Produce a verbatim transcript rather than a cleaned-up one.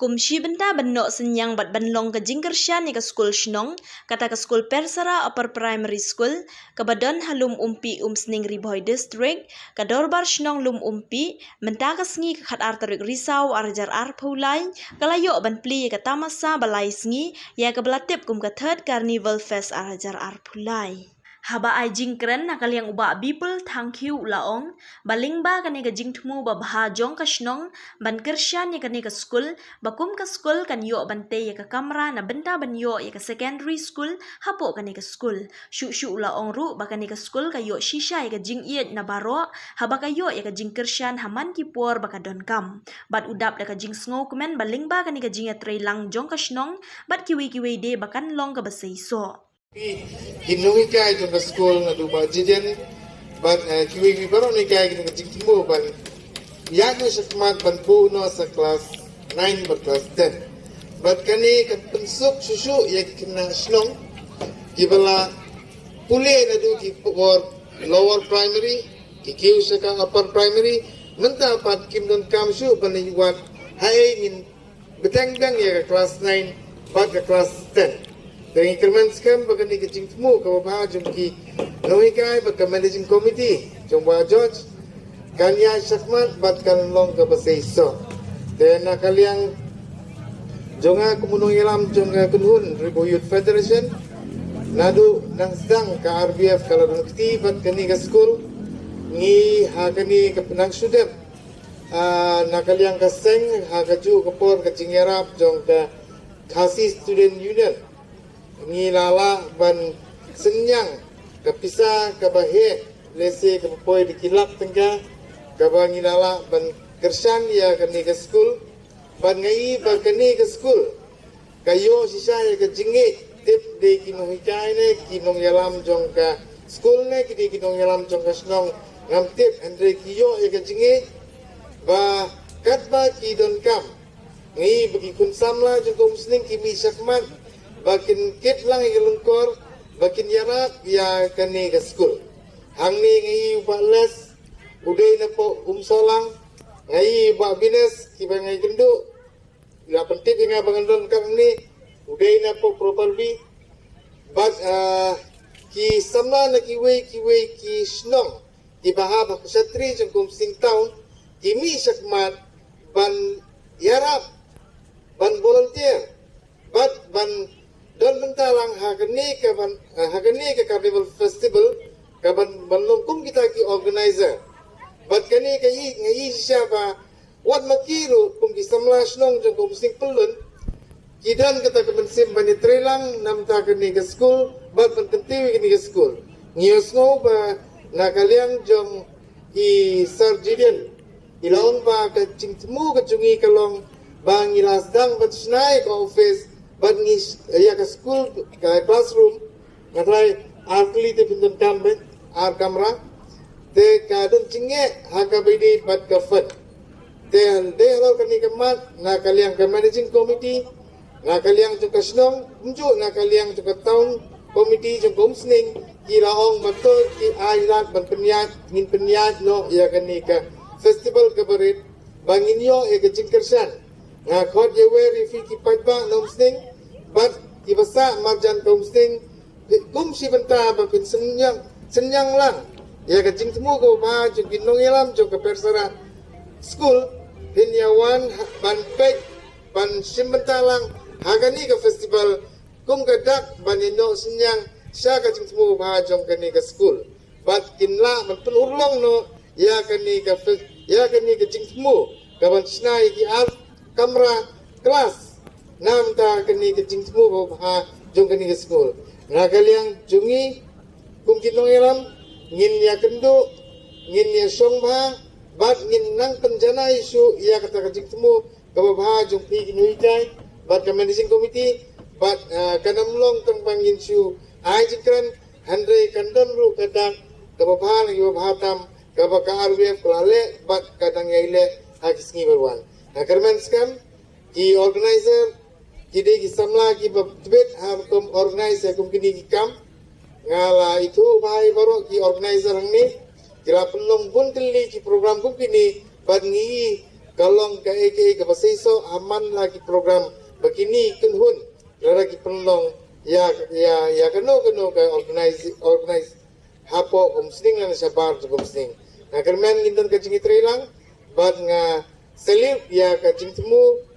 Kum shi bynta ban noh synñiang bad ban long ka jingkyrshan ïa ka skul shnong, kata ka skul Persara Upper Primary School, kaba don ha Lum Umpi, Umsning, Ri Bhoi District, ka Dorbar Shnong Lum Umpi, mynta ka sngi ka khatar tarik Risaw arhajar arphew lai, ka la ïoh ban plie ïa ka tamasa ba lai sngi, ïa kaba la tip kum ka Third Carnival Fest arhajar arphew lai. Haba ai jingkren na ka liang u Bah Bipul Thangkhiew u la ong, ba lyngba kane ka jingthmu babha jong ka shnong, ban kyrshan ïa kane ka skul, ba kum ka skul kan ïoh ban tei ïa ka kamra na bynta ban ïoh ïa ka secondary school, hapoh kane ka skul. Shuh shuh u la ong ruh ba kane ka skul ka ïoh shisha ïa ka jingïeit na baroh, haba ka ïoh ïa ka jingkyrshan ha man ki por ba ka donkam. Bad u dap da ka jingsngewkmen ba lyngba kane ka jingïatreilang jong ka shnong, bad kiwei kiwei de ba kan long kaba seisoh. Ki nonghikai jong ka skul naduh ba jiden, bad, eh, kiwei kiwei baroh nonghikai ki nonghikai jingthmu ban ïaid noh shakhmat ban buh noh sa klas nine bad klas ten. Bad kane ka pynsuk shuh shuh ïa ki khynnah shnong kiba la pule naduh ki por lower primary, ki kiew sha ka upper primary, mynta pat kim donkam shuh ban ïa wad haei ngin bteng bteng ïa ka klas nine bad ka klas ten. Te ngi kyrmen skhem ba kane ka jingthmu kaba bha jong ki nonghikai bad ka managing committee jong Bah George kan ïaid shakhmat bad kan long kaba seisoh. Te na ka liang jong nga kum u nongïalam jong ka kynhun Ri Bhoi Youth Federation, naduh nang sdang ka R B F ka la don kti bad kane ka skul, ngi ha kane ka pynang shu dep, ah, na ka liang ka seng, ha kajuh ka por ka jingïarap jong ka Khasi Student Union, ngi la lah ban synñiang ka pisa kaba heh, lehse kaba poi da ki lak tyngka, kaba ngi la lah ban kyrshan ïa kane ka skul. Bad nga i ba kane ka skul ka ïoh shisha ïa ka jingngeit, tip dei ki nonghikai ne ki nongïalam jong ka skul ne ki dei ki nongïalam jong ka shnong, ngam tip, hynrei ki ïoh ïa ka jingngeit ba katba ki donkam, nga i ba ki khun samla jong ka Umsning ki mih shakhmat ba kin kit lang ïa ka lyngkor, ba kin ïarap ïa kane ka skul. Hangne nga i u Bah Les, u dei napoh Umsohlang, nga i u Bah Bines, kiba nga ïakynduh, la pyntip ïa nga ba ngan don katne, u dei napoh Properby. Bad, ah, ki samla na kiwei kiwei ki shnong kiba hap ha ka shatri jong ka Umsning Town, ki mih shakhmat ban ïarap, ban volunteer, bad ban don bynta lang ha kane ka ban, ha kane ka Carnival Festival, ka ban, ban long kum kita ki organizer. Bad kane ka i, nga i shisha ba wat ma ki ruh kum ki samla shnong jong ka Umsning Pyllun, ki don kata ka mynsiem ban ïatreilang na bynta kane ka skul bad ban kyntiew ïa kane ka skul. Ngi ïohsngew ba na ka liang jong i Sir Gideon, i la ong ba ka jingthmu ka jong ngi ka long ba ngi la sdang ban shna ïa ka office bad ngi sh-, ïa ka skul, ka classroom, nga trai ar tylli te phin donkam beit, ar kamra. Te ka don jingeh ha kaba ïadei bad ka fund. Te dei halor kane ka mat na ka liang ka managing committee, na ka liang jong ka shnong, kumjuh na ka liang jong ka town committee jong ka Umsning, ki la ong ba to ki ai lad ban pynïaid, ngin pynïaid noh ïa kane ka festival kaba rit ba ngin ïoh ïa ka jingkyrshan. Nga khot ïa wer ïa phi ki paidbah na Umsning bad kiba sah marjan ka Umsning, kum shi bynta ba phin synñiang, synñiang lang ïa ka jingthmu kaba bha jong ki nongïalam jong ka Persara School, phin ïa wan ha, ban peit, ban shim bynta lang ha kane ka festival kum ka dak ban ïa noh synñiang sha ka jingthmu kaba bha jong kane ka skul. Bad kin lah ban pynurlong noh ïa kane ka fe-, ïa kane ka jingthmu ka ban shna ïa ki ar kamra klas na bynta kane ka jingthmu kaba bha jong kane ka skul. Na ka liang jong ngi kum ki nongïalam, ngin ïakynduh, ngin ïashong bha bad ngin nang pynjanai shuh ïa kata ka jingthmu kaba bha jong phi ki nonghikai bad ka managing committee. Bad, ah, kan ym long tang ba ngin shu ai jingkren, hynrei kan don ruh ka dak kaba bha lagi, kaba bha tam, kaba ka R B F ka la leh bad ka dang ïai leh ha ki sngi ba wan. Nga kyrmen skhem ki organizer, ki dei ki samla kiba tbit ha rukom organize ïa kum kine ki kam. Nga la ithuh bha ïa baroh ki organizer hangne, ki la pynlong bun tylli ki program kum kine, bad ngi ka long kaei kaei kaba seisoh ha man la ki program ba kine ki kynhun lada ki pynlong ïa ïa ïa kano kano ka organize organize hapoh ka umsning lane shabar jong ka umsning. Nga kyrmen ngin don ka jingïatreilang bad nga salute ïa ka jingthmu